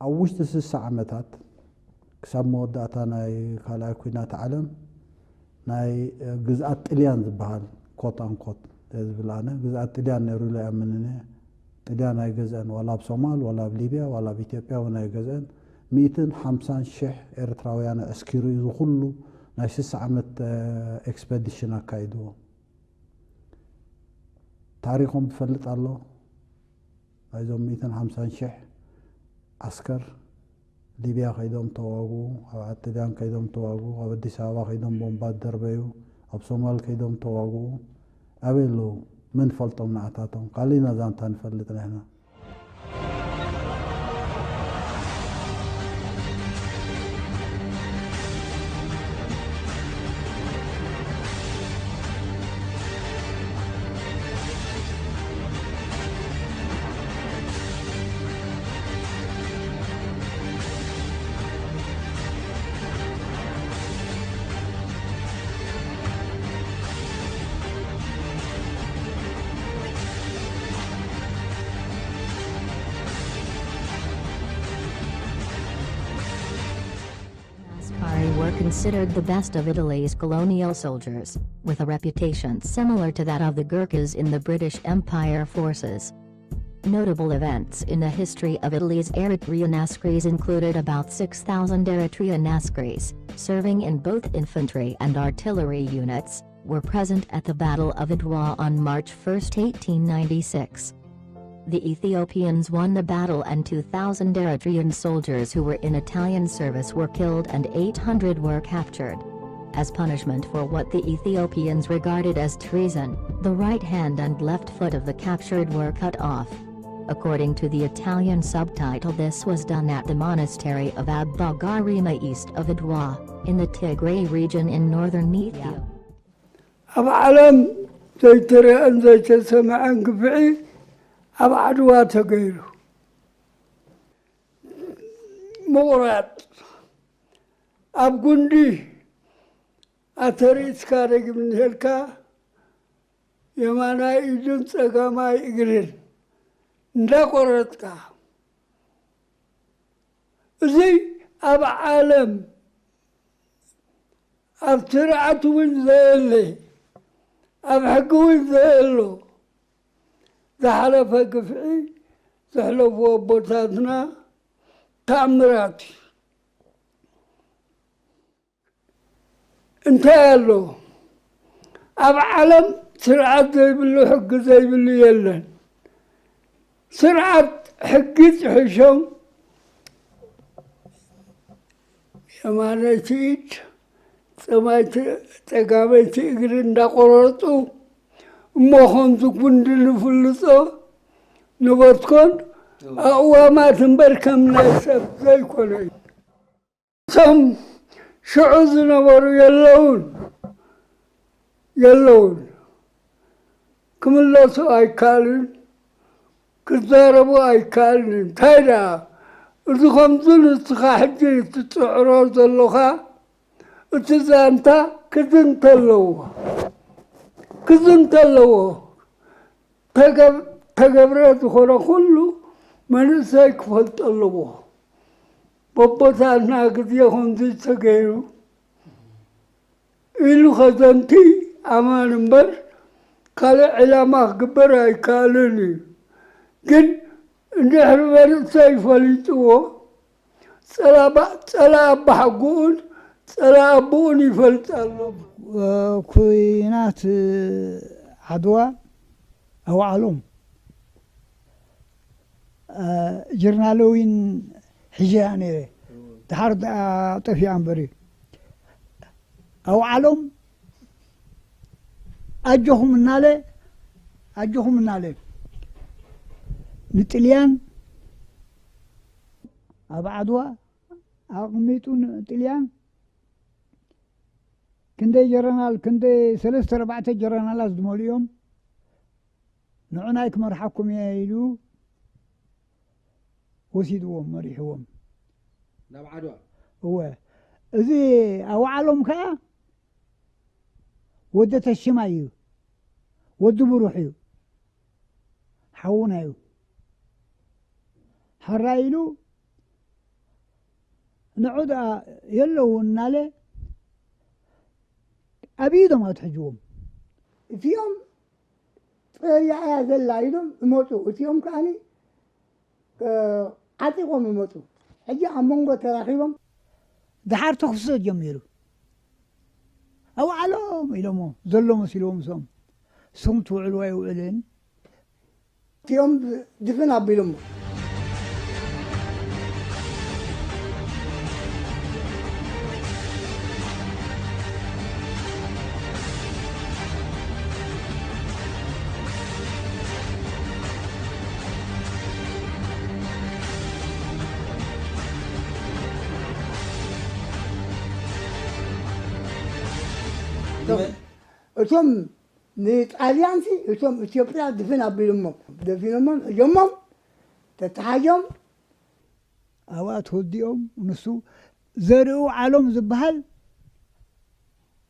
ኣብ ውሽጢ ስሳ ዓመታት ክሳብ መወዳእታ ናይ ካልኣይ ኲናት ዓለም ናይ ግዝኣት ጥልያን ዝበሃል ኮት ኣንኮት ዝብል ኣነ ግዝኣት ጥልያን ነይሩ ኢለ ኣይኣምንን እየ። ጥልያን ኣይገዝአን፣ ዋላ ኣብ ሶማል ዋላ ኣብ ሊብያ ዋላ ኣብ ኢትዮጵያ እውን ኣይገዝአን። ሚእትን ሓምሳን ሽሕ ኤርትራውያን ኣዕስኪሩ እዩ ዝኹሉ ናይ ስሳ ዓመት ኤክስፐዲሽን ኣካይድዎ። ታሪኾም ዝፈልጥ ኣሎ። ናይዞም ሚእትን ሓምሳን ሽሕ ዓስከር ሊብያ ከይዶም ተዋግኡ፣ ኣብ ዓጥልያን ከይዶም ተዋግኡ፣ ኣብ ኣዲስ ኣበባ ከይዶም ቦምባ ደርበዩ፣ ኣብ ሶማል ከይዶም ተዋግኡ። ኣበይ ኣለዉ? መን ፈልጦም ንዓታቶም? ካልእ ኢና ዛንታ ንፈልጥ ንሕና። Aspari were considered the best of Italy's colonial soldiers, with a reputation similar to that of the Gurkhas in the British Empire forces. Notable events in the history of Italy's Eritrean Askaris included about six thousand Eritrean Askaris, serving in both infantry and artillery units, were present at the Battle of Adwa on March first, eighteen ninety-six. The Ethiopians won the battle and two thousand Eritrean soldiers who were in Italian service were killed and eight hundred were captured. As punishment for what the Ethiopians regarded as treason, the right hand and left foot of the captured were cut off. According to the Italian subtitle, this was done at the monastery of Abba Garima east of Adwa, in the Tigray region in northern Ethiopia. ኣብ ዓለም ዘይተረአን ዘይተሰምዐን ግፍዒ ኣብ ዓድዋ ተገይሩ። ምቑራጽ ኣብ ጉንዲ ኣተሪስካ ደጊም እንሄልካ የማናይ ኢዱን ጸጋማይ እግርን እንዳቆረጽካ እዚ ኣብ ዓለም ኣብ ስርዓት እውን ዘየለ ኣብ ሕጊ እውን ዘየሎ ዝሓለፈ ግፍዒ ዘሕለፉ ኣቦታትና ተኣምራት እዩ። እንታይ ኣሎ? ኣብ ዓለም ስርዓት ዘይብሉ ሕጊ ዘይብሉ የለን። ስርዓት ሕጊ ጥሒሾም የማነይቲ ኢድ ጸማይቲ ጸጋመይቲ እግሪ እንዳቆረጡ እሞ ከምዚ ጉንዲ ንፍልጾ ነበትኮን ኣእዋማት እምበር ከም ናይ ሰብ ዘይኮነ እዩ። እቶም ሽዑ ዝነበሩ የለውን የለውን ክምለሱ ኣይከኣልን ክዛረቡ ኣይከኣልን እንታይ ደኣ እዚ ከምዚ ንስኻ ሕጂ ትፅዕሮ ዘለኻ እቲ ዛንታ ክዝንተ ኣለዎ ክዝንተ ኣለዎ ተገብረ ዝኾነ ኩሉ መንእሰይ ክፈልጦ ኣለዎ በቦታትና ግዜ ከምዚ ተገይሩ ኢሉ ከዘንቲ ኣማን እምበር ካልእ ዕላማ ክግበር ኣይከኣልን እዩ ግን እንድሕሪ መንእሰይ ፈሊጥዎ ጸላእ ኣባሓጎኡን ጸላእ ኣቦኡን ይፈልጥ ኣሎ። ኩናት ዓድዋ ኣውዓሎም ጀርናለዊን ሒዘያ ነይረ ድሓር ጠፊኣ እምበር እዩ ኣውዓሎም ኣጆኹም እናለ ኣጆኹም እናለ ንጥልያን ኣብ ዓድዋ ኣቕሚጡ ጥልያን ክንደይ ጀረናል ክንደይ ሰለስተ ኣርባዕተ ጀረናላት ዝመልኡ እዮም ንዑናይ ክመርሓኩም እየ ኢሉ ወሲድዎም መሪሕዎም ናብ ዓድዋ እወ እዚ ኣውዓሎም ከዓ ወዲ ተሽማ እዩ ወዲ ብሩሕ እዩ ሓውና እዩ ሕራይ ኢሉ ንዑ ደኣ የለዉ እናለ ኣብ ኢዶም ኣትሕጅዎም። እቲኦም ጸሪዓ እያ ዘላ ኢሎም እመጹ። እቲኦም ከኣኒ፣ እ፣ ዓጢቖም እመጹ። ሕጂ ኣብ መንጎ ተራኺቦም። ደሓር ተኹሲ ተጀሚሩ። ኣውዓሎም ኢሎሞ፣ ዘሎ መሲልዎም ምስኦም። ስም ትውዕሉ ኣይውዕልን። እቲኦም ድፍን ኣቢሎሞ። እቶም፣ እቶም ንጣልያንሲ እቶም ኢትዮጵያ ድፍን ኣቢሎሞም፣ ደፊኖሞም፣ ሕጆሞም፣ ተተሓጆም። ኣብኣ ተወዲኦም፣ ንሱ ዘርእኡ ዓሎም ዝበሃል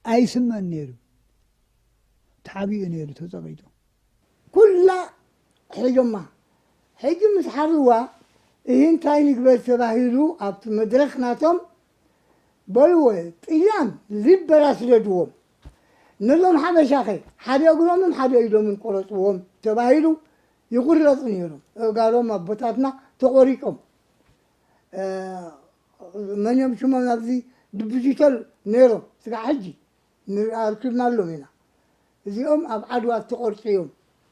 ኣይስመን ነይሩ። ተሓቢኡ ነይሩ፣ ተጸቒጡ። ኩላ ሒዞማ። ሕጂ ምስ ሓርዋ፣ እሂ እንታይ ንግበር ተባሂሉ ኣብቲ መድረኽ ናቶም በልዎ፣ ጥልያን ሊበራ ስደድዎም። ነዞም ሓበሻኸ ሓደ እግሮምን ሓደ ኢዶምን ቆረጽዎም ተባሂሉ ይቑረጹ ነይሮም። እጋሮም ኣቦታትና ተቖሪጾም። እ፣ መን እዮም ሽሞም ኣብዚ ድብጅተል ነይሮም። ስጋዕ ሕጂ ንርኢ ኣርኪብናሎም ኢና። እዚኦም ኣብ ዓድዋ ዝተቖርጹ እዮም።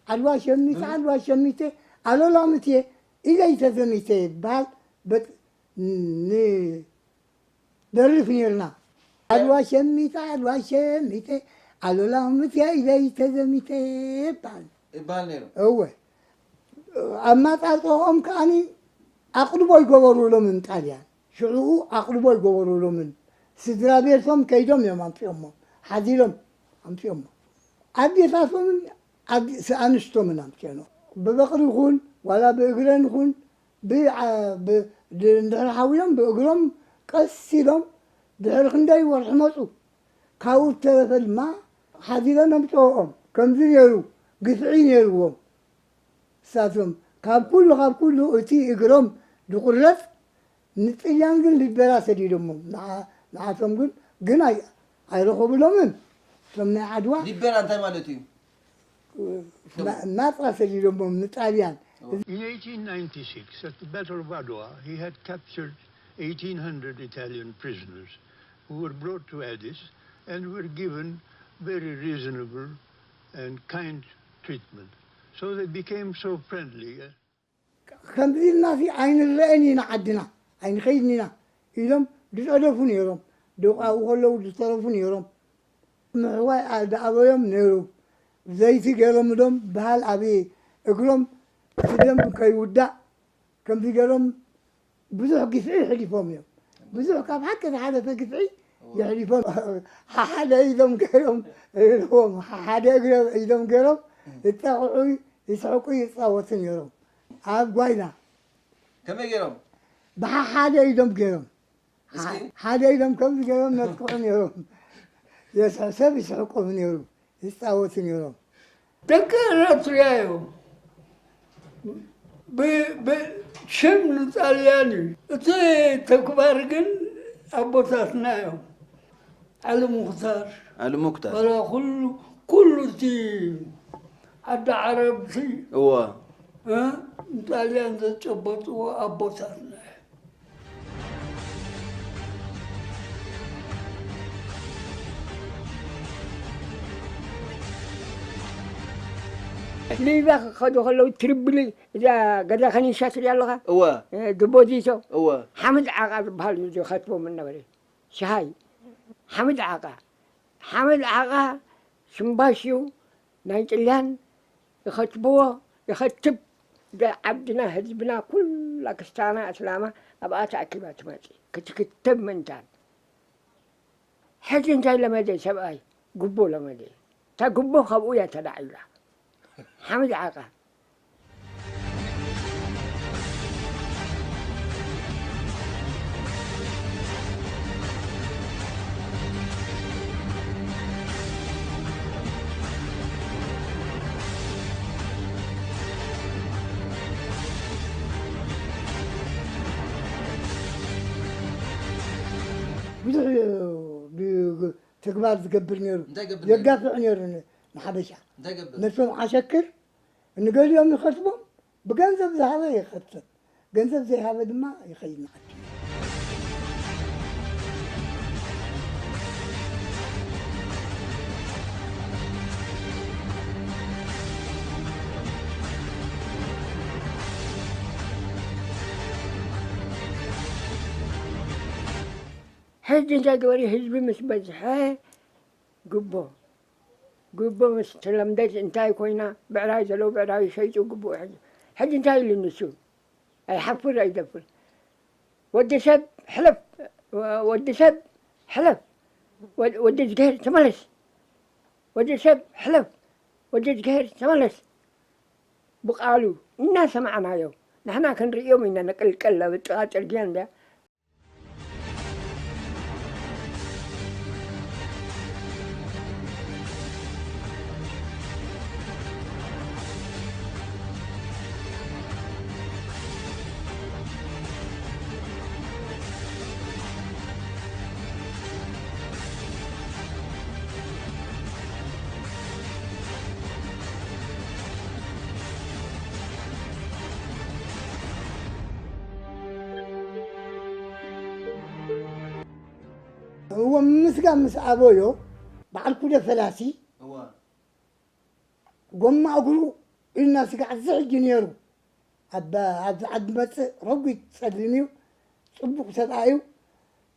ዓድዋ ሸሚተ፣ ዓድዋ ሸሚተ፣ ኣሎላ ምትየ፣ ኢደይ ተዘሚተ ይበሃል። በት-፣ ን-፣ ደርፍ ነይርና። ዓድዋ ሸሚተ፣ ዓድዋ ሸሚተ፣ ኣሉላ ምትያ ኢደይ ተዘሚተ ይበሃል። ይበሃል ነይሩ። እወ። ኣማጻጽኦም ከኣኒ ኣቕልቦ ይገበሩሎምን ጣልያን። ሽዕኡ ኣቕልቦ ይገበሩሎምን። ስድራ ቤቶም ከይዶም እዮም ኣምጺኦሞ። ሓዚሎም ኣምጺኦሞ። ኣዴታቶምን ኣድ-፣ ስ-፣ ኣንስቶምን ኣምጺኦኖ። ብበቕሊ ይኹን፣ ዋላ ብእግረን ይኹን፣ ብ-፣ ዓ-፣ ብ-፣ ድ-፣ እንድሕር ሓዊሎም ብእግሮም ቀስ ኢሎም ድሕሪ ክንደይ ወርሒ መጹ። ካብኡ ዝተረፈ ድማ ሓዚሎም ኣምጽኦኦም። ከምዚ ነይሩ፣ ግፍዒ ነይርዎም። ንሳቶም ካብ ኩሉ፣ ካብ ኩሉ እቲ እግሮም ዝቑረጽ ንጥልያን ግን ሊበራ ሰዲዶሞም። ንዓ-፣ ንዓቶም ግን፣ ግን ኣይ-፣ ኣይረኸቡሎምን። እቶም ናይ ዓድዋ ሊበራ እንታይ ማለት እዩ? ና-፣ ናጻ ሰዲዶሞም ንጣልያን። In eighteen ninety-six, at the Battle of Adwa, he had captured eighteen hundred Italian prisoners who were brought to Addis and were given very reasonable and kind treatment. So they became so friendly. ከምዚ ኢልናሲ ኣይንረአን ኢና ዓድና፣ ኣይንኸይድን ኢና ኢሎም ዝጸደፉ ነይሮም። ደቁ ኣብኡ ከለዉ ዝተረፉ ነይሮም። ምሕዋይ ኣ-፣ ዝኣበዮም ነይሩ። ዘይቲ ገይሮምሎም በሃል ኣብ እግሮም እቲ ደም ከይውዳእ ከምዚ ገይሮም ብዙሕ ግፍዒ ሕሊፎም እዮም። ብዙሕ ካብ ሓቂ ዝሓለፈ ግፍዒ የሕሊፎም። ሓደ ኢዶም ገይሮም ይብልዎም፣ ሓደ እግሮም ኢዶም ገይሮም ይጣቕዑ፣ ይስሕቁ፣ ይጻወቱ ነይሮም። ኣብ ጓይላ ከመይ ገይሮም? ብሓሓደ ኢዶም ገይሮም። እስኪ። ሓደ ኢዶም ከምዚ ገይሮም ነጥቅዑ ነይሮም። የስሕ-፣ ሰብ ይስሕቆም ነይሩ፣ ይጻወቱ ነይሮም። ደቂ ኤረትርያ እዮም። ብ-፣ ብ-፣ ሽም ንጣልያን እዩ። እቲ ተግባር ግን ኣቦታትና እዮም። ዓሊ ሙኽታር፣ ዓሊ ሙኽታር። ወላ ኩሉ፣ ኩሉ እቲ ዓዲ ዓረብቲ፣ እወ። እ፣ ንጣልያን ዘጨበጥዎ ኣቦታትና እዮም። ሊብያ ክኸዱ ከለዉ ትሪብሊ፣ እዛ ገዛ ከኒሻ ትሪኣ ኣለኻ? እወ። እ፣ ድቦዚቶ። እወ። ሓምድ ዓቓ ዝበሃል እዩ ዝኸትቦም እናበለ። ሸሃይ። ሓምድ ዓቓ። ሓምድ ዓቓ ሽምባሽዩ ናይ ጥልያን ይኸትብዎ፣ ይኸትብ። እዛ ዓድና፣ ህዝብና፣ ኩላ ክስታና፣ እስላማ ኣብኣ ተኣኪባ ትመጽእ። ክትክተብ ምእንታን። ሕጂ እንታይ ለመደ ሰብኣይ? ጉቦ ለመደ። እታ ጉቦ ካብኡ እያ ተላዒላ። ሓምድ ዓቓ። ብዙሕ እዩ ብ-፣ ተግባር ዝገብር ነይሩ። እንታይ ገብር ነይሩ? የጋፍዕ ነይሩ ን-፣ ንሓበሻ። እንታይ ገብር? ነቶም ዓሸክር ንገሊኦም ይኸትቦም፣ ብገንዘብ ዝሃበ ይኸትብ፣ ገንዘብ ዘይሃበ ድማ ይኸይድ ንዓዲ። ሕጂ እንታይ ግበሪ፣ ህዝቢ ምስ በዝሐ ግቦ፣ ግቦ ምስ ተለምደት እንታይ ኮይና፣ ብዕራይ ዘለዉ ብዕራይ ይሸይጡ ግቡእ። ሕጂ፣ ሕጂ እንታይ ኢሉ ንሱ? ኣይሓፍር ኣይደፍር። ወዲ ሰብ ሕለፍ፣ ወዲ ሰብ ሕለፍ፣ ወድ-፣ ወዲ ዝገር ተመለስ፣ ወዲ ሰብ ሕለፍ፣ ወዲ ዝገር ተመለስ። ብቓሉ እናሰማዕናዮ፣ ንሕና ክንርእዮም ኢና፣ ንቅልቀል ኣብ ጥቓ ጽርግያ እንድያ። እዎ፣ ምስጋን ምስ ኣበዮ በዓል ኩደ ፈላሲ እዋ። ጎማ እግሩ ኢልና ስጋዕ እዚ ሕጂ ነይሩ። ኣብ፣ ኣብዚ ዓዲ መጽእ ረጒድ ጸሊም እዩ። ጽቡቕ ሰብኣይ እዩ።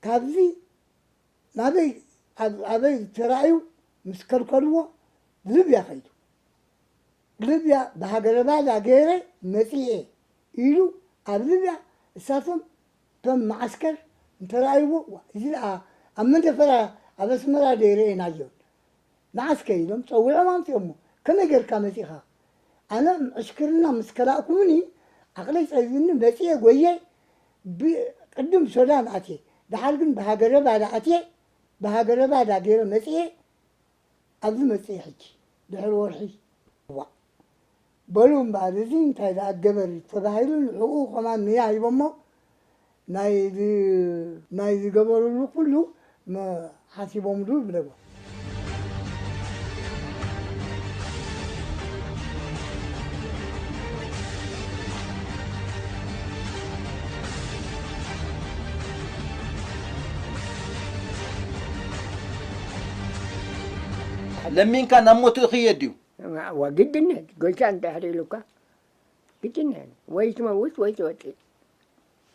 ካብዚ ናበይ፣ ኣብ፣ ኣበይ ተራእዩ ምስ ከልከልዎ ልብያ ከይዱ። ልብያ ብሃገረ ባዳ ገይረ መጺኤ ኢሉ ኣብ ልብያ እሳቶም እቶም መዓስከር እንተራእይዎ፣ "ዋ፣ እዚ ደኣ ኣብ መንደፈራ ኣብ ኣስመራ ዶ ይረኤናዮ?" መዓስከ ኢሎም ጸዊዖም ኣምጺኦሞ። "ከመይ ጌርካ መጺኻ?" ኣነ ዕሽክርና ምስ ከላእኩምኒ ዓቕለይ ጸቢብኒ መጺኤ ጎየ ብቅድም ሶዳን ኣትየ። ደሓር ግን ብሃገረ ባዳ ኣትየ፣ ብሃገረ ባዳ ገይረ መጺኤ ኣብዚ መጺኤ ሕጂ ድሕሪ ወርሒ። ዋእ! በሉ እምበኣር፣ እዚ እንታይ ደኣ ገበር ተባሂሉ ንዕኡ ከማን ንያ ሂቦሞ፣ ናይ ዝ-፣ ናይ ዝገበርሉ ኩሉ መ-፣ ሓሲቦምሉ ይብለዎ። ለሚንካ ናብ ሞት ይኽየድ ድዩ? እዋ፣ ግድነት፣ ጎይታ እንድሕር ኢሉካ፣ ግድነት፣ ወይ ትመውት ወይ ትወጽእ።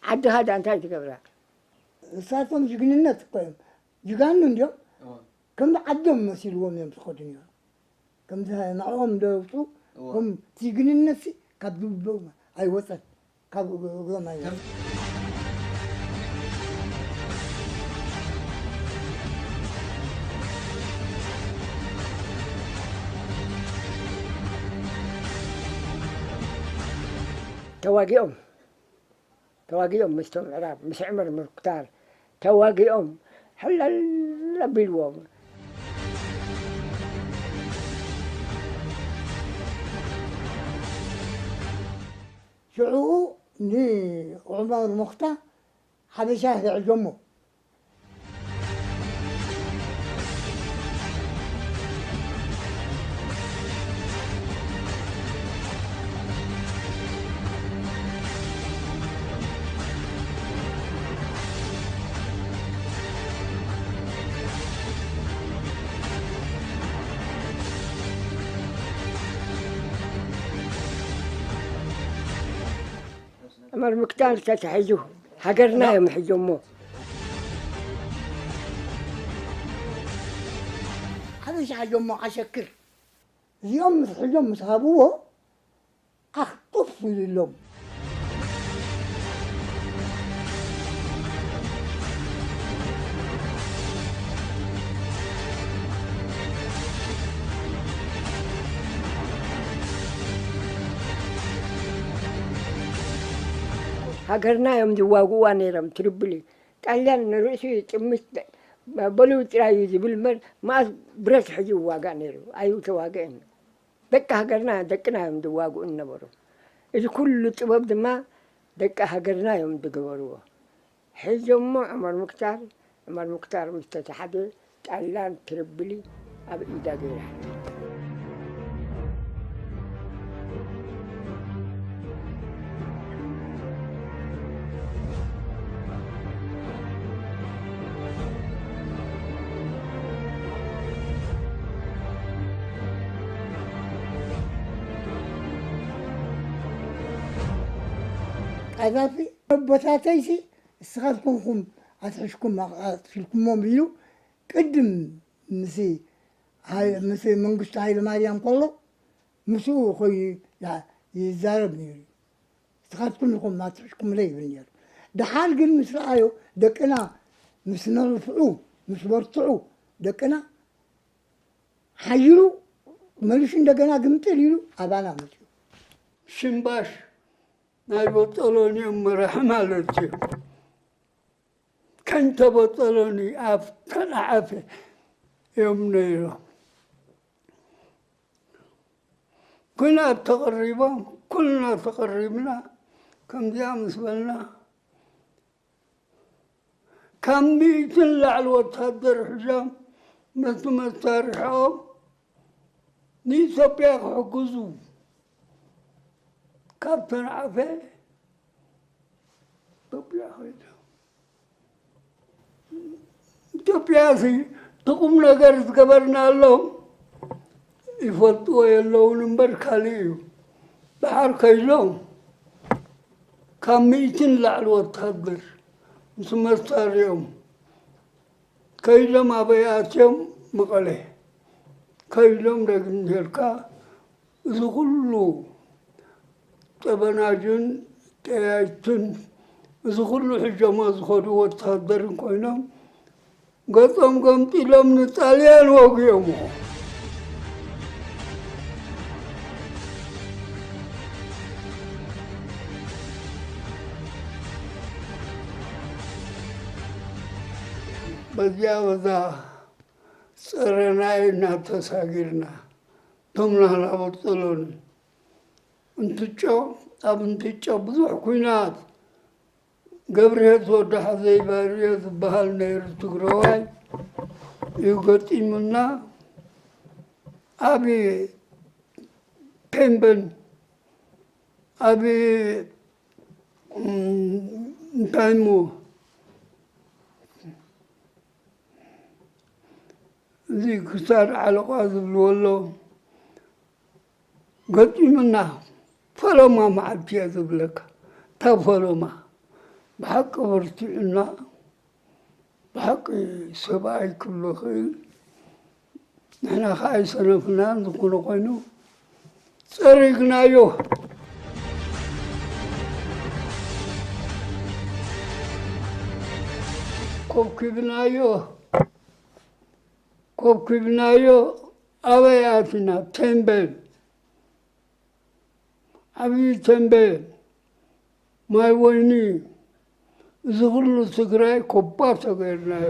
ዓድኻ ደኣ እንታይ ትገብራ? እሳቶም ጅግንነት እኮ እዮም። ጅጋኑ እንድዮም። እዋ። ከምዚ ዓዶም መሲልዎም እዮም ዝኸዱ ነይሮም። ከምዚ ንዕኦም ደውጹ፣ እዋ። ከም ጅግንነትሲ ካብ ልቦም ኣይወጸን። ካብ እግሮም ኣይወጽን። ተዋጊኦም፣ ተዋጊኦም ምስቶም ምዕራብ፣ ምስ ዑመር ሙክታር ተዋጊኦም፣ ሕለል ኣቢልዎም። ሽዑ ንዑመር ሙኽታር ሓበሻ ይሕዞሞ። ዑመር ሙክታር ተታሒዙ፣ ሃገርና እዮም ሕዞሞ። ሓበሻ ሕዞሞ ዓሸክር። እዚኦም ምስ ሕዞም ምስ ሃብዎ፣ ዓኽ ጡፍ ኢሉሎም። ሃገርና እዮም ዝዋግኡዋ ነይሮም፣ ትሪብሊ። ጣልያን ንርእሱ ይጥምት፣ በሉ ጥራይ እዩ ዝብል እምበር፣ መኣስ ብረት ሒዙ ይዋጋእ ነይሩ? ኣይተዋግአን። ደቂ ሃገርና፣ ደቅና እዮም ዝዋግኡ ዝነበሩ። እዚ ኩሉ ጥበብ ድማ ደቂ ሃገርና እዮም ዝገበርዎ። ሕዞሞ ዑመር ሙክታር ዑመር ሙክታር ምስ ተታሕዘ፣ ጣልያን ትርብሊ ኣብ ኢዳ ገይራ። ቀዛፊ ኣቦታተይሲ እስኻትኩም ኢኹም ኣትሒዝኩም ኣቕቲልኩሞም ኢሉ ቅድም ምስ ሃይ-፣ ምስ መንግስቱ ሃይለማርያም ከሎ ምስኡ ኮይኑ ያ-፣ ይዛረብ ነይሩ። ንስኻትኩም ኢኹም ኣትሒዝኩምለይ ይብል ነይሩ። ደሓር ግን ምስ ረኣዮ ደቅና ምስ ነርፍዑ፣ ምስ በርትዑ ደቅና ሓይሉ መሊሱ እንደገና ግምጥል ኢሉ ኣባና መፅኡ። ሽምባሽ ናይ በጠሎኒ እዮም መራሒ ማለት እዩ። ከንተ በጠሎኒ ኣብ ተናዓፈ እዮም ነይሮም። ኩናት ተቐሪቦም፣ ኩልና ተቐሪብና፣ ከምዚኣ ምስ በልና፣ ካብ ሚእቲ ንላዕሊ ወታደር ሒዞም፣ ነቲ መሳርሕኦም ንኢትዮጵያ ክሕግዙ ካብ ተናዕፈ ኢትዮጵያ ከይዶም። ኢትዮጵያ ሲ እቲ ቁም ነገር ዝገበርናሎም ይፈልጥዎ የለውን እምበር ካልእ እዩ። ደሓር ከይዶም ካብ ሚእቲ ንላዕሊ ወታደር ምስ መሳርያኦም ከይዶም ኣበይ ኣትዮም? መቐለ ከይዶም። ደግም ጌርካ እዚ ኩሉ ጠበናጅን ጠያይትን እዚ ኩሉ ሒዞሞ ዝኸዱ ወታደርን ኮይኖም ገጾም ገምጢሎም ንጣልያን ወጊኦሞ። በዚኣ በዛ ጸረናይ እናተሳጊርና እቶም ናህና በጸሎኒ እንትጮ ኣብ እንትጮ ብዙሕ ኲናት ገብርሄት ወዲ ሓዘይ ባርዮ ዝበሃል ነይሩ ትግራዋይ እዩ ገጢሙና። ኣብ ቴምበን ኣብ እም፣ እንታይ እሞ እዚ ክሳድ ዓለቋ ዝብልዎ ኣሎ ገጢሙና። ፈለማ መዓልቲ እየ ዝብለካ፣ እታ ፈለማ ብሓቂ በርቲዑና። ብሓቂ ሰብኣይ ክብሎ ክእል። ንሕና ከዓ ኣይሰነፍናን። ዝኾነ ኮይኑ ጸሪግናዮ። ኮብኪብናዮ፣ ኮብኪብናዮ። ኣበይ ኣቲና? ቴምቤን፣ ዓብዪ ቴምቤን፣ ማይ ወይኒ፣ እዚ ኩሉ ትግራይ ኮባ ተገይርናዮ።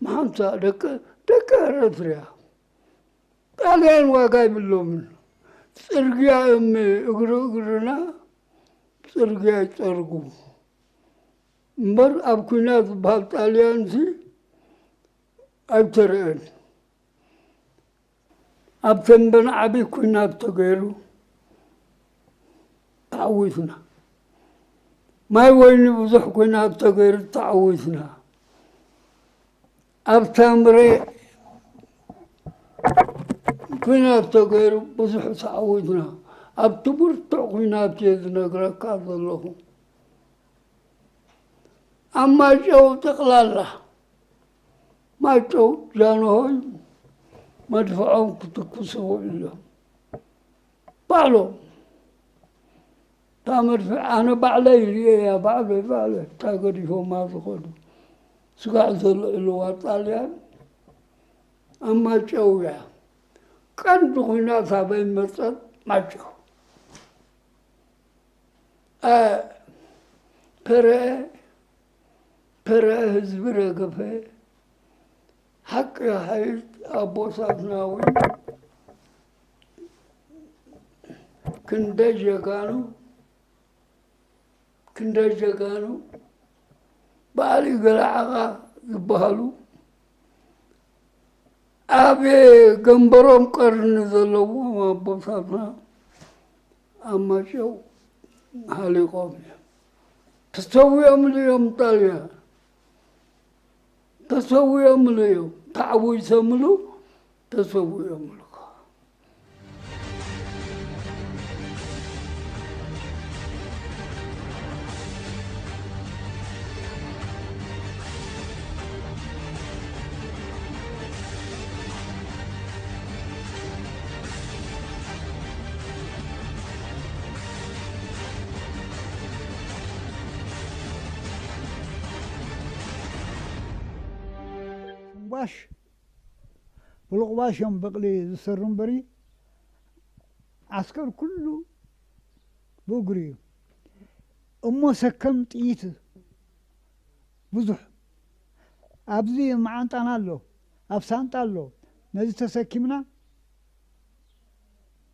መሓንሳ ደቂ፣ ደቂ ኤረትርያ ጣልያን ዋጋ ይብሎምን። ጽርግያ እዮም እግሪ እግርና ጽርግያ ይጸርጉ እምበር ኣብ ኲናት ዝበሃል ጣልያን ሲ ኣይተረአን። ኣብ ተምበን ዓቢ ኲናት ተገይሩ ተዓዊትና። ማይ ወይኒ ብዙሕ ኲናት ተገይሩ ተዓዊትና። ኣብ ታምሬ ኲናት ተገይሩ ብዙሕ ተዓዊትና። ኣብቲ ብርቱዕ ኲናት እየ ዝነግረካ ዘለኹ። ኣብ ማይጨው ጠቕላላ፣ ማይጨው ጃንሆይ መድፍዖም ክትኩሱ ውዒሎም። ባዕሎም። እታ መድፍዕ ኣነ ባዕለይ ርእየያ፣ ባዕለይ፣ ባዕለይ፣ እታ ገዲፎማ ዝኸዱ። ስጋዕ ዘልዕልዋ ጣልያን ኣብ ማይጨው እያ። ቀንዲ ኲናት ኣበይ መጸት? ማይጨው። አ፣ ፐረአ፣ ፐረአ ህዝቢ ረገፈ። ሓቂ ይሓይሽ ኣቦታትና እውን ክንደይ ጀጋኑ፣ ክንደይ ጀጋኑ በዓል ገለዓኻ ዝበሃሉ ኣብ ገንበሮም ቀርኒ ዘለዎም ኣቦታትና ኣብ ማይጨው ሃሊቖም እዮም። ተሰዊኦምሉ እዮም ጣልያን። ተሰዊኦምሉ እዮም። ተዓዊቶምሉ፣ ተሰዊኦምሉ ከዓ። ጓሽ ብሉቕ ባሽ እዮም በቕሊ ዝሰሩ እምበሪ፣ ዓስከር ኩሉ ብእግሩ እዩ። እሞ ሰከም ጥይት ብዙሕ ኣብዚ መዓንጣና ኣሎ፣ ኣብ ሳንጣ ኣሎ። ነዚ ተሰኪምና፣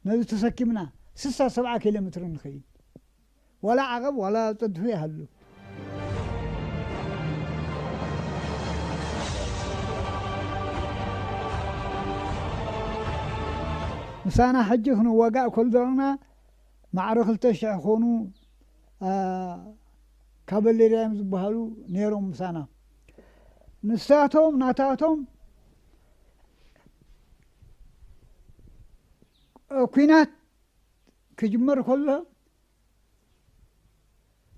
ነዚ ተሰኪምና ስሳ ሰብዓ ኪሎ ሜትር ንኸይድ። ዋላ ዓቐብ ዋላ ጸድፊ ይሃሉ። ምሳና ሕጂ ክንዋጋእ ከለና ማዕረ ክልተ ሽሕ ክኾኑ፣ አ፣ ካበሌርያ እዮም ዝበሃሉ ነይሮም ምሳና። ንሳቶም ናታቶም፣ እ፣ ኲናት ክጅመር ከሎ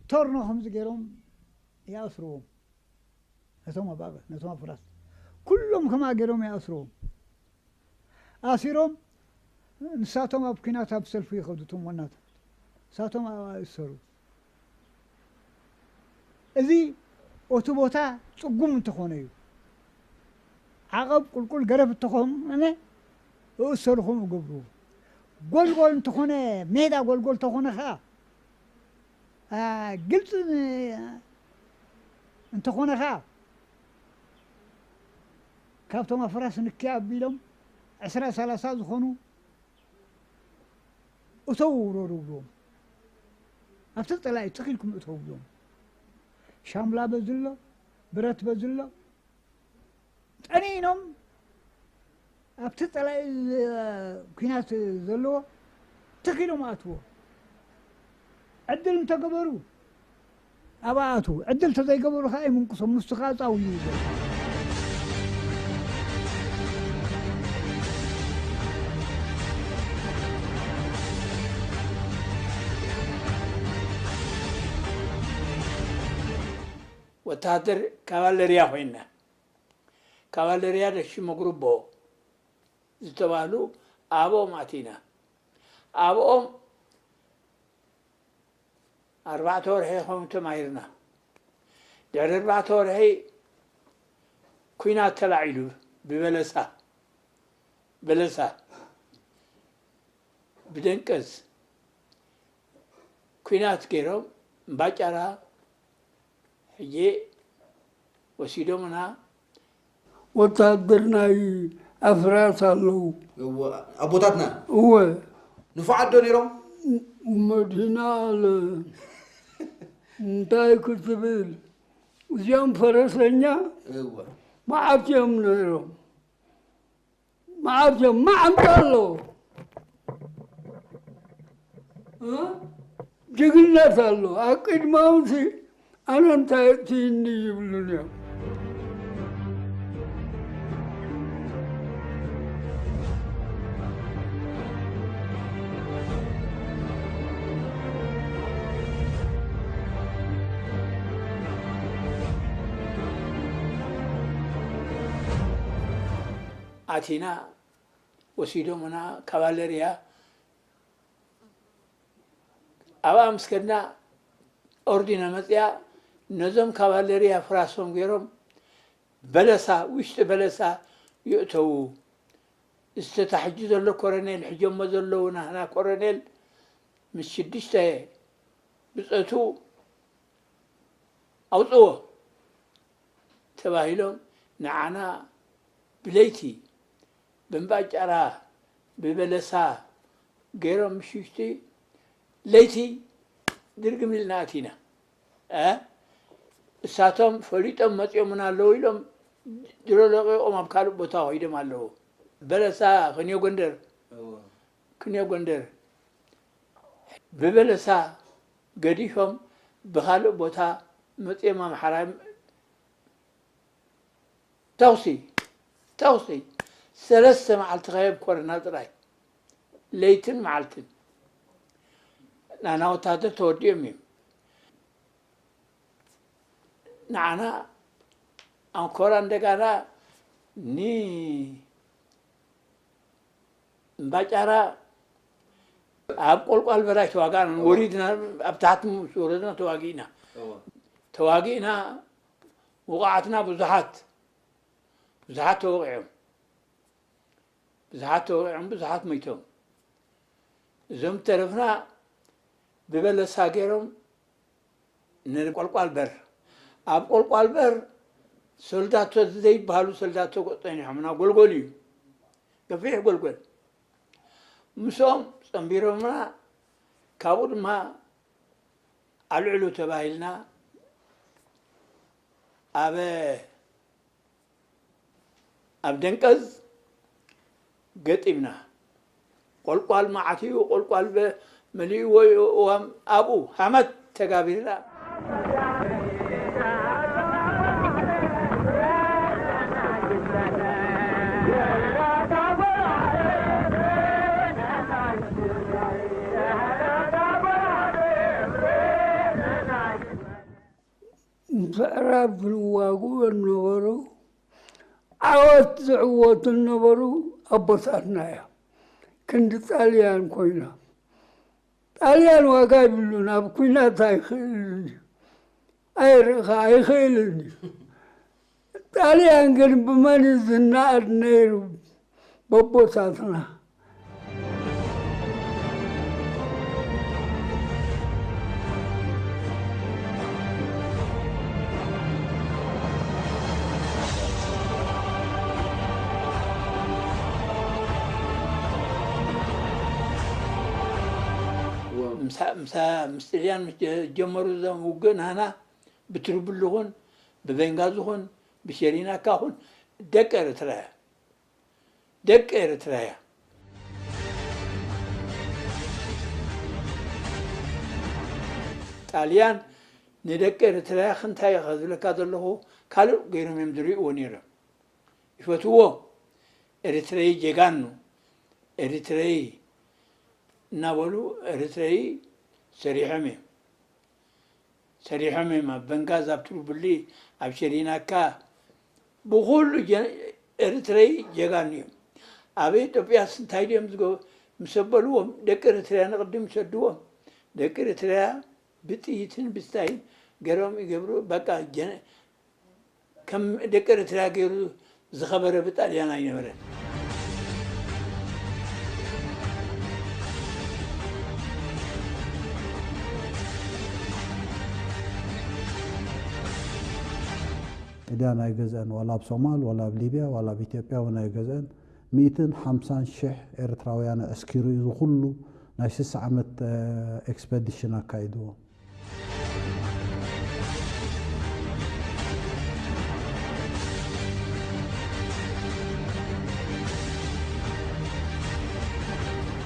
ቶርኖ ከምዚ ገይሮም ይኣስርዎም። ነቶም ኣባገ፣ ነቶም ኣፍራስ፣ ኩሎም ከምኣ ገይሮም ይኣስርዎም። ኣሲሮም፣ ንሳቶም ኣብ ኲናት ኣብ ሰልፊ ይኸዱ፣ እቶም ዋናታት። ንሳቶም ኣብኣ ይእሰሩ። እዚ፣ እቲ ቦታ ጽጉም እንተኾነ እዩ። ዓቐብ ቁልቁል ገረብ እንተኾነ፣ እእሰሩ ከምኡ ይገብርዎ። ጎልጎል እንተኾነ፣ ሜዳ ጎልጎል እንተኾነ ኸኣ፣ ኣ፣ ግልጺ ን-፣ እንተኾነ ኸኣ፣ ካብቶም ኣፍራስ ንኪ ኣቢሎም ዕስራ ሰላሳ ዝኾኑ እተው ውረዱ ብሎም። ኣብቲ ጸላኢ ትኽ ኢልኩም እተው ብሎም። ሻምላ በዚ ኣሎ፣ ብረት በዚ ኣሎ። ጠኒኖም ኣብቲ ጸላኢ ዝ-፣ ኲናት ዘለዎ ትኽ ኢሎም ኣትዎ። ዕድል እንተገበሩ ኣብኣ ኣትዉ። ዕድል ተዘይገበሩ ኸኣ ይምንቅሶም፣ ንሱ ኸኣ ጻው እዩ ይብል። ወተሃደር ካቫለርያ ኮይና፣ ካቫለርያ ደሽሞ ግሩቦ ዝተባህሉ ኣብኦም ኣቲና። ኣብኦም ኣርባዕተ ወርሒ ኾይኑ ተማሂርና። ድሕሪ ኣርባዕተ ወርሒ ኲናት ተላዒሉ ብበለሳ፣ በለሳ፣ ብደንቀዝ ኲናት ገይሮም እምባጫራ ሕጂ ወሲዶምና። ወታደር ናይ ኣፍራስ ኣለዉ። እወ፣ ኣቦታትና እወ። ንፉዓት ዶ ነይሮም? መድህና ኣለ። እንታይ ክትብል? እዚኦም ፈረሰኛ እወ። መዓት እዮም ነይሮም። መዓት እዮም። መዓንጣ ኣሎ። እ? ጅግነት ኣሎ። ኣብ ቅድሚኦምሲ ኣነ እንታይ እትይኒ ይብሉን እዮም። ኣቲና ወሲዶምና ካቫለርያ ኣብኣ ምስ ከድና ኦርዲና መፅያ ነዞም ካቫለርያ ፍራሶም ገይሮም በለሳ ውሽጢ በለሳ ይእተዉ። ዝተታሕጂ ዘሎ ኮረኔል ሕጀሞ ዘለዉ ናህና ኮረኔል ምስ ሽዱሽተ ብፀቱ ኣውፅዎ ተባሂሎም ንዓና ብለይቲ ብእምባጫራ ብበለሳ ገይሮም ምሽቲ ለይቲ ድርግም ኢልና ኣቲና። እሳቶም ፈሊጦም መፂኦምና ኣለዉ ኢሎም ድሮ ለቂቖም ኣብ ካልእ ቦታ ከይዶም ኣለዉ። በለሳ ክንዮ ጎንደር ክንዮ ጎንደር ብበለሳ ገዲፎም ብኻልእ ቦታ መፂኦም ኣምሓራ ተኹሲ ተኹሲ ሰለስተ መዓልቲ ከየብ ኮረና ጥራይ ለይትን መዓልትን ናና ወታደር ተወዲኦም እዮም። ንዓና ኣንኮራ እንደጋና ኒ እምባጫራ ኣብ ቆልቋል በራይ ተዋጋእና ወሪድና ኣብ ታሕቲ ምስ ወረድና ተዋጊእና ተዋጊእና ውቃዓትና ብዙሓት ብዙሓት ተወቂዖም ብዙሓት ተወቂዖም ብዙሓት ሞይቶም እዞም ተረፍና ብበለሳ ገይሮም ንቆልቋል በር ኣብ ቆልቋል በር ሰልዳቶ ዘይበሃሉ ሰልዳቶ ፀኒሖምና ጎልጎል እዩ ገፊሕ ጎልጎል ምስኦም ፀንቢሮምና ካብኡ ድማ ኣልዕሉ ተባሂልና ኣብ ኣብ ደንቀዝ ገጢምና ቆልቋል መዓት እዩ ቆልቋል መሊእዎ እዩ እዋም ኣብኡ ሃመት ተጋቢርና ምዕራብ ዝዋግኡ ነበሩ። ዓወት ዝዕወቱ ነበሩ ኣቦታትና እዮም። ክንዲ ጣልያን ኮይና ጣልያን ዋጋ ይብሉን ኣብ ኩናት ኣይኽእልን እዩ። ኣይርእኻ ኣይኽእልን እዩ። ጣልያን ግን ብመን እዩ ዝነኣድ ነይሩ? በቦታትና ምስ ጥልያን ምስ ጀመሩ ዞም ውግእ ናህና ብትርብሉ ኹን ብበንጋዚ ኹን ብሸሪናካ ኹን ደቂ ኤርትራ እያ ደቂ ኤርትራ እያ። ጣልያን ንደቂ ኤርትራ ክንታይ ኢኻ ዝብለካ ዘለኹ ካልእ ገይሮም እዮም ዝርእይዎ ነይሮም። ይፈትዎ ኤርትረይ ጀጋኑ ኤርትረይ እናበሉ ኤርትረይ ሰሪሖም እዮም። ሰሪሖም እዮም ኣብ በንጋዝ ኣብ ትርቡሊ ኣብ ሸሪናካ ብኩሉ ኤርትረይ ጀጋኑ እዮም ኣብ ኢትዮጵያስ እንታይ ድዮም ምስ ኣበልዎም ደቂ ኤርትርያ ንቅድም ይሰድዎም ደቂ ኤርትርያ ብጥይትን ብስታይን ገሮም ይገብሩ በቃ ከም ደቂ ኤርትራ ገይሩ ዝኸበረ ብጣልያን ኣይነበረን። ዕድያን ኣይገዝአን ዋላ ኣብ ሶማል ዋላ ኣብ ሊብያ ዋላ ኣብ ኢትዮጵያ እውን ኣይገዝአን ሚእትን ሓምሳን ሽሕ ኤርትራውያን ኣዕስኪሩ እዩ ዝኩሉ ናይ ስሳ ዓመት ኤክስፐዲሽን ኣካይድዎ።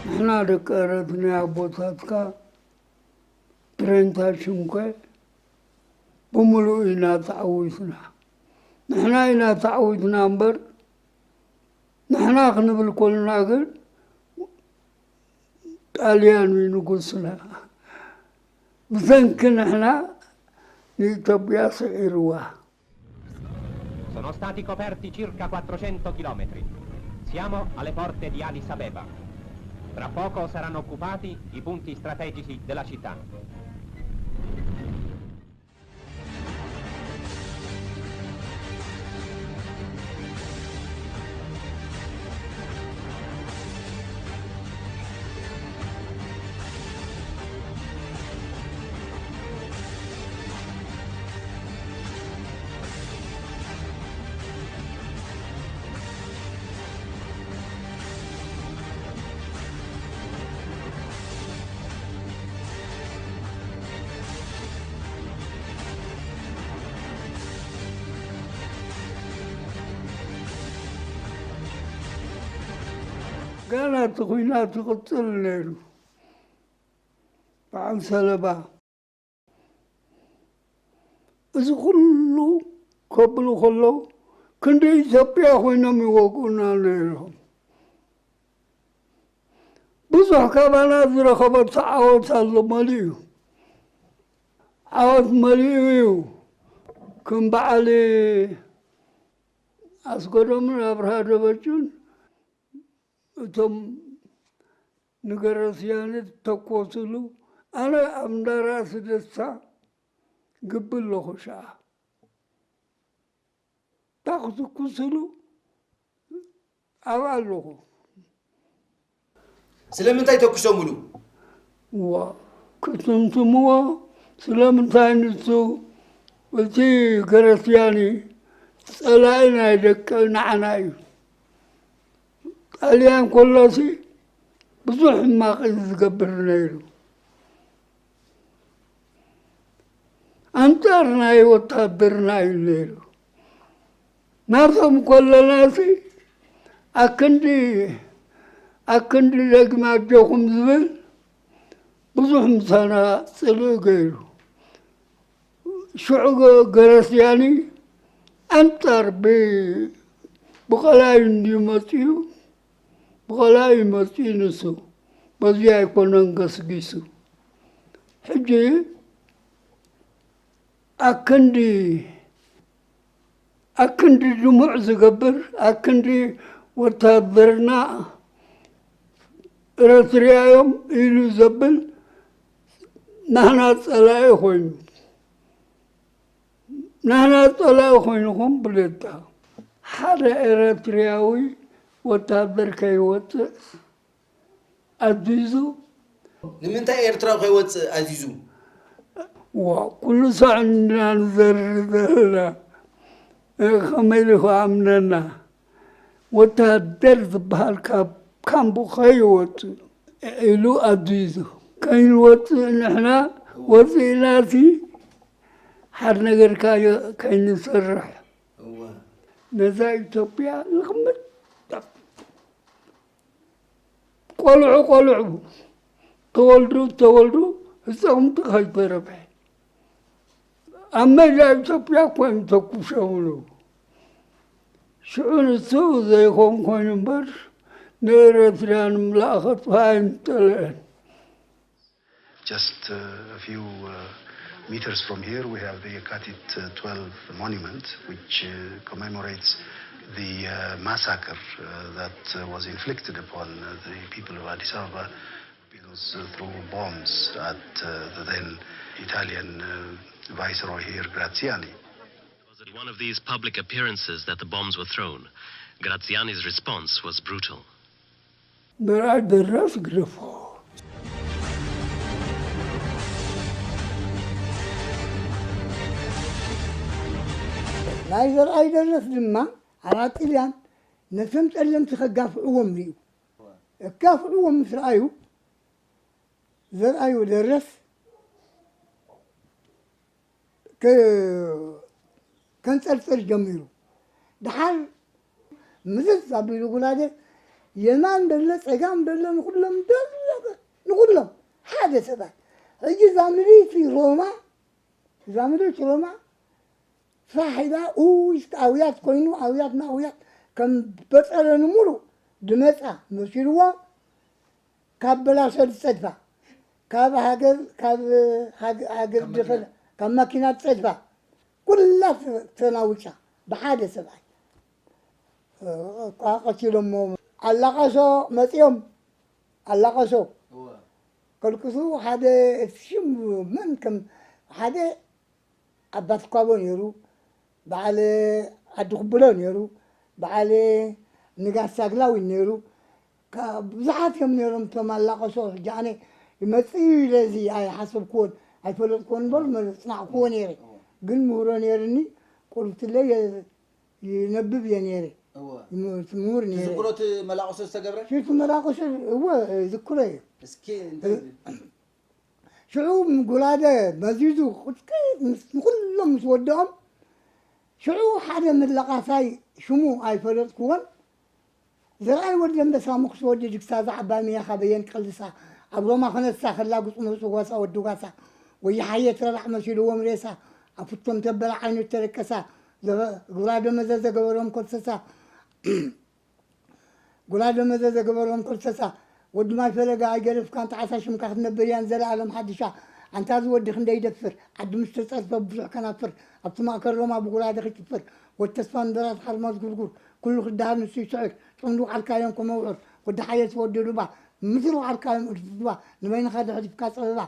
ንሕና ደቂ ኤረትርያ ኣቦታትካ ትሬንታ ሽንኮ ብምሉኡ ኢና ተዓዊትና። ንሕና ኢና ተዓዊትና እምበር ንሕና ክንብል ኮልና ግን ጣልያን እዩ ንጉስና። ብሰንኪ ንሕና ንኢትዮጵያ ስዒርዋ። Sono stati coperti circa quattrocento chilometri. Siamo alle porte di Addis Abeba. Tra poco saranno occupati i punti strategici della città. ገና እቲ ኲናት ይቕጽል ነይሩ። በዓል ሰለባ እዚ ኩሉ ከብሉ ከለዉ ክንዲ ኢትዮጵያ ኮይኖም ይወግኡና ነይሮም። ብዙሕ ካባና ዝረኸበቶ ዓወት ኣሎ፣ መሊኡ ዓወት መሊኡ እዩ። ከም በዓል ኣስገዶምን ኣብርሃ ደበጩን እቶም ንገረስያኒ ተኮስሉ። ኣነ ኣብ እንዳ ራእሲ ደስታ ግቢ ኣለኹ ሸዓ። እታ ክትኩስሉ ኣብኣ ኣለኹ። ስለምንታይ ተኩሶምሉ? ዋ ክትምትምዎ ስለምንታይ ንሱ እቲ ገረስያኒ ጸላኢ ናይ ደቂ ንዓና እዩ። ጣልያን ከሎሲ ብዙሕ ሕማቕ እዩ ዝገብር ነይሩ። ኣንጻር ናይ ወታደርና እዩ ነይሩ። ናቶም ከለናሲ ኣክንዲ ኣክንዲ ደግሚ ኣጆኹም ዝብል ብዙሕ ምሳና ጽልኢ ገይሩ። ሽዑ ገረስያኒ ኣንጻር ብቐላይ እንድዩ መጺኡ፣ ብቐላይ እዩ መጺኡ ንሱ። በዚ ኣይኮነን ገስጊሱ። ሕጂ ኣክንዲ ኣክንዲ ድሙዕ ዝገብር ኣክንዲ ወታደርና ኤረትርያ እዮም ኢሉ ዘብል ናህና ጸላኢ ኮይኑ ናህና ጸላኢ ኮይንኹም ብለታ ሓደ ኤረትርያዊ ወታደር ከይወፅእ ኣዚዙ። ንምንታይ ኤርትራዊ ከይወፅእ ኣዚዙ? ዋ ኩሉ ሳዕ ኢና ንዘርር ዘለና ከመይ ኢሉ ክኣምነና? ወታደር ዝበሃል ካብ ካምቡ ከይወፅእ ኢሉ ኣዚዙ። ከይንወፅእ ንሕና ወፂእናሲ ሓደ ነገር ከይንሰርሕ ነዛ ኢትዮጵያ ንኽምጥ ቆልዑ ቆልዑ ተወልዱ ተወልዱ ህፃውንቲ ከይተረፈ ኣብ መላ ኢትዮጵያ እኳ እዮም ተኩሶምሉ። ሽዑ ንሱ ዘይኸውን ኮይኑ እምበር ንኤረትርያ ንምልኣኸ ጥፋ ኣይምጠልአን። Just uh, a few uh, meters from here, we have the Yekatit uh, twelve monument, which uh, commemorates the uh, massacre uh, that uh, was inflicted upon uh, the people of Addis Ababa because uh, through bombs at uh, the then Italian uh, viceroy here, Graziani. It was at one of these public appearances that the bombs were thrown. Graziani's response was brutal. ብርኣይ ደረስ ግደፎ። ናይ ዘርኣይ ደረስ ድማ ኣራጥልያን ነቶም ጸለምቲ ከጋፍዕዎም ርእዩ። እጋፍዕዎም ምስ ረኣዩ ዘርኣዩ ደረስ ከንጸርጽር ጀሚሩ። ደሓር ምዝዝ ኣቢሉ ጉላደ የማን ደለ ጸጋም ደለ ንኹሎም ደለ ንኹሎም ሓደ ሰብኣይ። ሕጂ እዛ ምድሪቲ ሮማ እዛ ምድሪቲ ሮማ ፋሕ ኢላ ውሽጢ ኣውያት ኮይኑ ኣውያት ንኣውያት ከም በጸረ ንምሉእ ድመጻ መሲልዎ ካብ በላሶ ዝጸድፋ ካብ ሃገር ካብ ሃገር ድኽል ካብ ማኪና ዝጸድፋ ኩላ ተናውጫ ብሓደ ሰብኣይ ቋ ቀቲሎሞ። ኣላቐሶ መጺኦም ኣላቐሶ ከልቅሱ ሓደ እቲ ሽም መን ከም ሓደ ኣባ ትኳቦ ነይሩ፣ በዓል ዓዲ ኩብሎ ነይሩ፣ በዓል ንጋስ ሳግላዊ ነይሩ። ብዙሓት እዮም ነይሮም እቶም ኣላቐሶ። ሕጂ ኣነ ይመፅእ እዩ ኢለ እዚ ኣይሓሰብክዎን ኣይፈለጥክዎን እምበር መፅናዕክዎ ነይረ። ግን ምህሮ ነይርኒ ቁርብትለይ ይነብብ እየ ነይረ። እወ። ይምህር- ይምህር ነይረ። ትዝክሮ እቲ መላቕሶ ዝተገብረ? ሽቱ መላቕሶ እወ ዝክሮ እየ። እስኪ እንታይ ሽዑ ጉላደ መዚዙ ቁጥቂ ምስ- ንኩሎም ምስ ወድኦም ሽዑ ሓደ ምለቓሳይ ሽሙ ኣይፈለጥክዎን ዘርኣይ ወዲ ኣንበሳ ምኩስ ወዲ ድግሳ ዛዕባ ሚያ ካበየን ቀልሳ ኣብ ሮማ ክነሳ ከላ ጉጽ መርጹ ጓሳ ወዲ ጓሳ ወይሓየ ተራራሕ መሲልዎም ሬሳ ኣፍቶም ተበላ ዓይኑ ተረከሳ ዘበ- ጉራዶ መዘ ዘገበሮም ኮልሰሳ ጉራዶ መዘ ዘገበሮም ኮልሰሳ ወዲ ማይ ፈለጋ ኣይገደፍካን ጣዕሳ ሽምካ ክትነብር እያን ዘለኣለም ሓድሻ ኣንታ እዚ ወዲ ክንደይ ይደፍር ዓዲ ምስ ተጸርፈ ብዙሕ ከናፍር ኣብቲ ማእከል ሮማ ብጉራደ ክጭፍር ወዲ ተስፋ ንበራት ሓርማዝ ጉርጉር ኩሉ ክደሃር ንሱ ይስዕር ጽምዱ ዓርካዮም ከመውዕር ወዲ ሓየት ወዲ ዱባ ምድሪ ዓርካዮም እድባ ንበይንኻ ድሕሪፍካ ጸበባ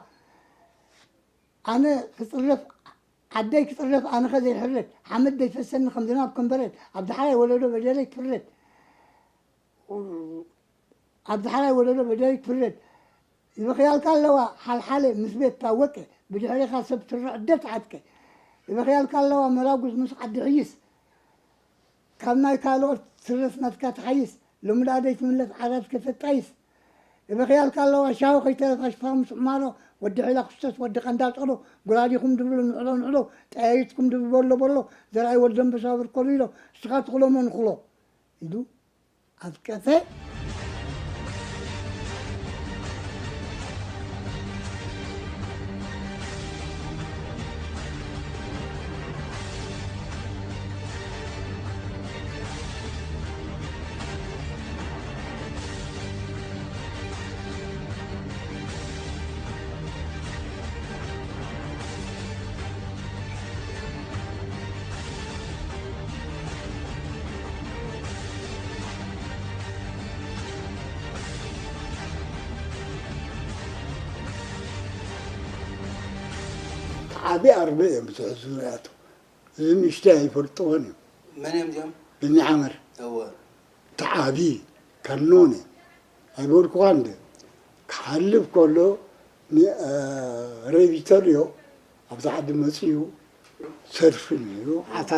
ኣነ ክጽረፍ ዓደይ ክጽረፍ ኣነኸ ዘይሕረድ ሓመድ ዘይፈሰኒ ከም ዝናብ ከንበረድ ኣብ ዳሕራይ ወለዶ በደለይ ክፍረድ ኣብ ዳሕራይ ወለዶ በደለይ ክፍረድ ይበኽያልካ ኣለዋ ሓልሓለ ምስ ቤት ታወቀ ብድሕሪኻ ሰብ ትርዕ ደት ዓጥቀ ይበኽያልካ ኣለዋ መራጉዝ ምስ ዓዲ ሕይስ ካብ ናይ ካልኦት ስረስ ናትካ ትሓይስ ሎሚ ደኣ ደይትምለስ ዓራት ከተጣይስ ይበኽያልካ ኣለዋ ሻሁ ከይተረፋ ሽፋ ምስ ዑማሮ ወዲ ሒላ ክስቶስ ወዲ ቀንዳል ጸሎ ጉራዲኹም ድብሉ ንዕሎ ንዕሎ ጠያይትኩም ድብል በሎ በሎ ዘርኣይ ወዲ ኣንበሳ ብርከሉ ኢሎ እስኻ ትኽሎ መን ንኽሎ ኢሉ ኣፍቀተ። ዓቢ ኣርበ እዮም ዝሕዙ ርኣቱ እዚ ንእሽተይ ኣይፈልጥዎን እዩ። መን እዮም እዚኦም? ብኒ ዓመር። እወ። እቲ ዓቢ ካኖነ ኣይበልኩኻን ደ ክሓልፍ ከሎ ኒ- እ፣ ሬቪተልዮ ኣብዚ ዓዲ መፅዩ ሰርፊ ነይሩ። ዓሳ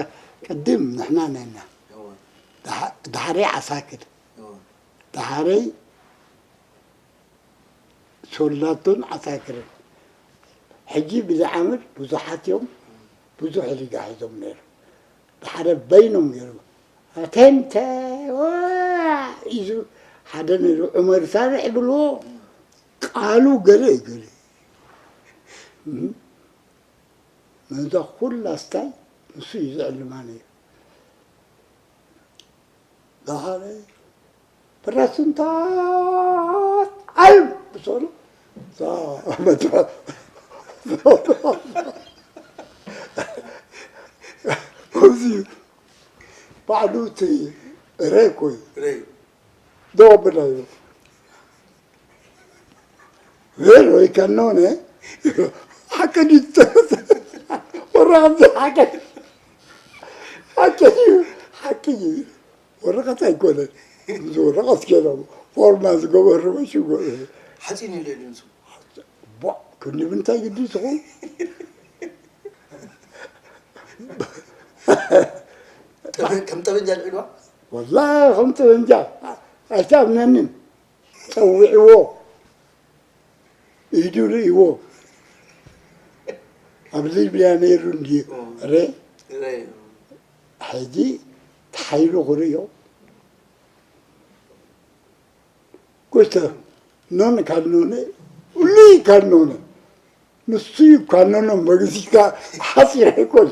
ቅድም ንሕና ነና እወ። ዳሕ- ዳሕረይ ዓሳክር እወ። ዳሕረይ ሶላቶን ዓሳክርን ሕጂ ብዝዓመት ብዙሓት እዮም ብዙሕ ሊጋ ሒዞም ነይሩ ሓደ በይኖም ገይሩ ኣተንተ ኢዙ ሓደ ነይሩ ዑመር ሳርዕ ይብልዎ ቃሉ ገለ እዩ ገለ ነዛ ኩላ ስታይ ንሱ እዩ ዝዕልማ ነይሩ ደሓረ ፕረስንታት ዓለም ብሰሉ እዚ ባዕሉ እቲ ሬኮይ ሬ ዶብለ ቬሮ ይከኖነ ሓቂ ድዩ ወራዚ ሓቂ ሓቂ እዩ ሓቂ እዩ ወረቐት ኣይኮነን እዚ ወረቐት ገይሮም ፎርማ ዝገበሩ መሽጎ ሓፂን እዩ ልዕሊ ንሱ ቧ ክንዲ ምንታይ ግዲ ትኹን ከም ጠበንጃ ልዕልዋ ወላ ከም ጠበንጃ ኣይተኣምነንን ጸዊዕዎ ኢዱ ርእይዎ ኣብ ሊብያ ነይሩ እንድዩ ረ ሕጂ ተሓይሉ ክርእዮ ጎስተ ኖን ካልኖነ ሁሉ ካልኖነ ንሱ እዩ ካልኖነ መግዚካ ሓፂር ኣይኮን